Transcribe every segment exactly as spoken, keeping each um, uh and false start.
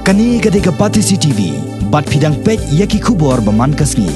Kane ka dei ka Batesi T V, bad phi dang peit ïa ki khubor ba man ka sngi.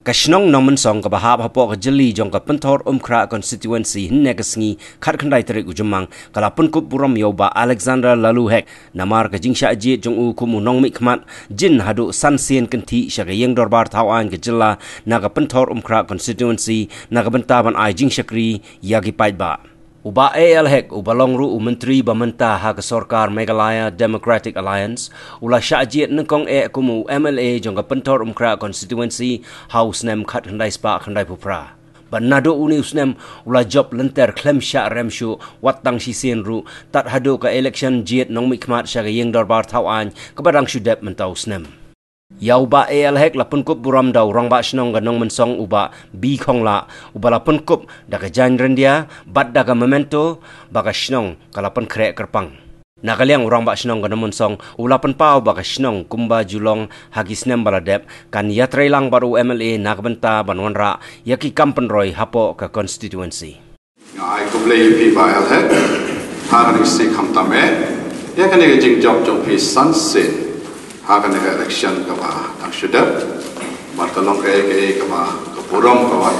Ka shnong Nongmynsong kaba hap hapoh ka jylliew jong ka Pynthorumkhrah constituency hynne ka sngi khatkhyndai tarik u Jymmang ka la pynkup burom ïa u Bah Alexander Laloo Hek namar ka jingshah jied jong u kum u nongmihkhmat jin haduh san sien kynthih sha ka ïing dorbar thaw aiñ ka jylla na ka Pynthorumkhrah constituency na ka bynta ban ai jingshakri ïa ki paidbah. U Bah A L Hek, uba long ruh u myntri ba mynta ha ka sorkar Meghalaya Democratic Alliance, u la shah jied nyngkong eh kum u M L A jong ka Pynthorumkhrah constituency ha u snem khatkhyndai spah khyndaiphew phra. Bad naduh une u snem u la jop lynter khlem shah rem shuh wat tang shisien ruh, tad haduh ka election jied nongmihkhmat sha ka ïing dorbar thaw aiñ kaba dang shu dep mynta u snem. Ïa u Bah A L Hek la pynkup burom da u Rangbah Shnong ka Nongmynsong u Bah B Khonglah, uba la pynkup da ka jaiñ ryndia bad da ka memento ba ka shnong ka la pynkhreh kyrpang. Na ka liang u Rangbah Shnong ka Nongmynsong u la pynpaw ba ka shnong kumba ju long ha ki snem ba la dep kan ïatreilang bad u M L A na ka bynta ban wanrah ïa ki kam pynroi hapoh ka constituency. Nga ai khublei ïa phi Bah A L Hek ha kane ka sngi khamtam eh ïa kane ka jingjop jong phi san sien ha kane ka election kaba dang shu dep. Bad ka long kaei kaei kaba ka burom ka wan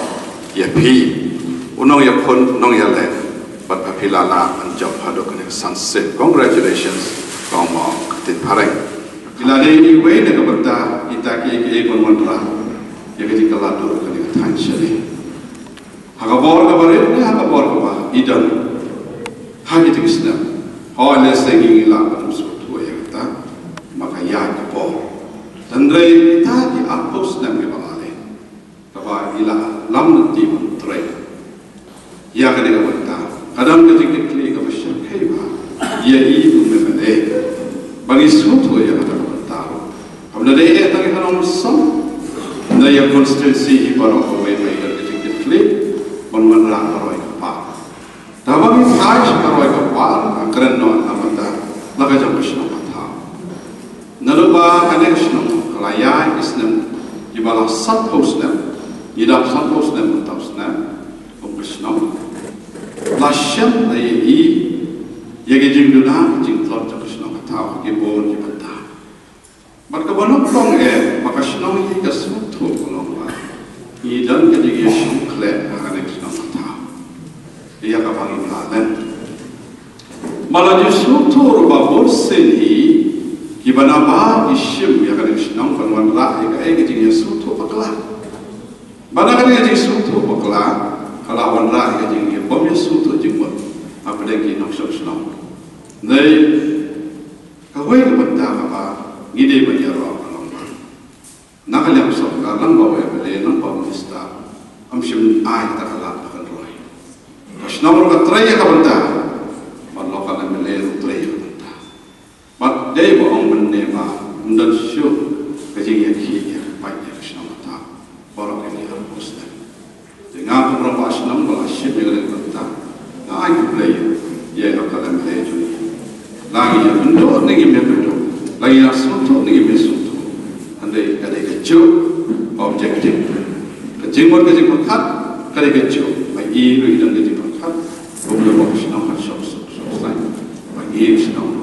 ïa phi u nongïakhun nongïaleh. Bad ba phi la lah ban jop haduh kane ka san sien. Congratulations, kong Maw Ktien Phareng. Ki la dei iwei na ka bynta kita kiei kiei ban wanrah ïa ka jingkylla dur kane ka thaiñ sha dei. Ha ka bor kaba rit ne ha ka bor kaba i don ha kita ki snem, hooid lehse ngi ngi lah ban ym sngewthuh ïa kata, ma ka ïaid ka bor. Hynrei kita ki arphew snem kiba la leit, kaba i la lam lynti ban trei ïa kane ka bynta, ka don ka jingkitkhlieh kaba shyrkhei bha ïa i u M L A ba ngi sngewthuh ïa kata ka bynta ruh. Kam da dei eh tang ïa ka Nongmynsong, hynrei ïa constituency hi baroh kawei ba i don ka jingkitkhlieh ban wanrah ka roi ka par. Te haba ngi phai sha ka roi ka par, ka kren noh na ka bynta la ka jong ka shnong ka thaw. Naduh ba kane ka shnong ka la ïaid ki snem kiba la sanphew snem, ngi dap sanphew snem mynta u snem kum ka shnong, la shem la ïohi ïa ki jingduna ki jingtlot jong ka shnong ka thaw ha ki bun ki bynta. Bad kaba nyngkong eh ba ka shnong hi ka sngewthuh ka long ba ngi don ka jingïashong khleh ha kane ka shnong ka thaw ïa kaba ngi la len. Ba la ju sngewthuh ruh ba bun sien hi kiba naba ki shim ïa kane ka shnong ban wanrah ïa kaei ka jingïasngewthuh bakla. Ba na kane ka jingsngewthuh bakla ka la wanrah ïa ka jingïabym ïasngewthuh jingmut hapdeng ki nongshong shnong. Dei kawei ka bynta kaba ngi dei ban ïaroh ka long ba na ka liang sorkar, lyngba u M L A, lyngba u minister, ym shym ai kata ka lad ba kan roi. Ka shnong ruh ka trei ïa ka bynta, bad local M L A ruh trei ïa ka bynta. Bad dei ba ong mynne ba ym don shuh ka jingïakhih ïa ka paidbah ka shnong kata baroh kine arphew snem. Te nga kum rangbah shnong ba la shim ïa kane ka bynta, nga ai khublei ïa i local M L A jong ngi. La ngi ïa pynduh ne ngim ïa pynduh, la ngi ïa sngewthuh ne ngim ïa sngewthuh, hynrei ka dei kajuh ka objective. Ka jingmut ka jingpyrkhat ka dei kajuh. Ba i ruh i don ka jingpyrkhat kumno ba ka shnong kan shong suk shong saiñ, ba i shnong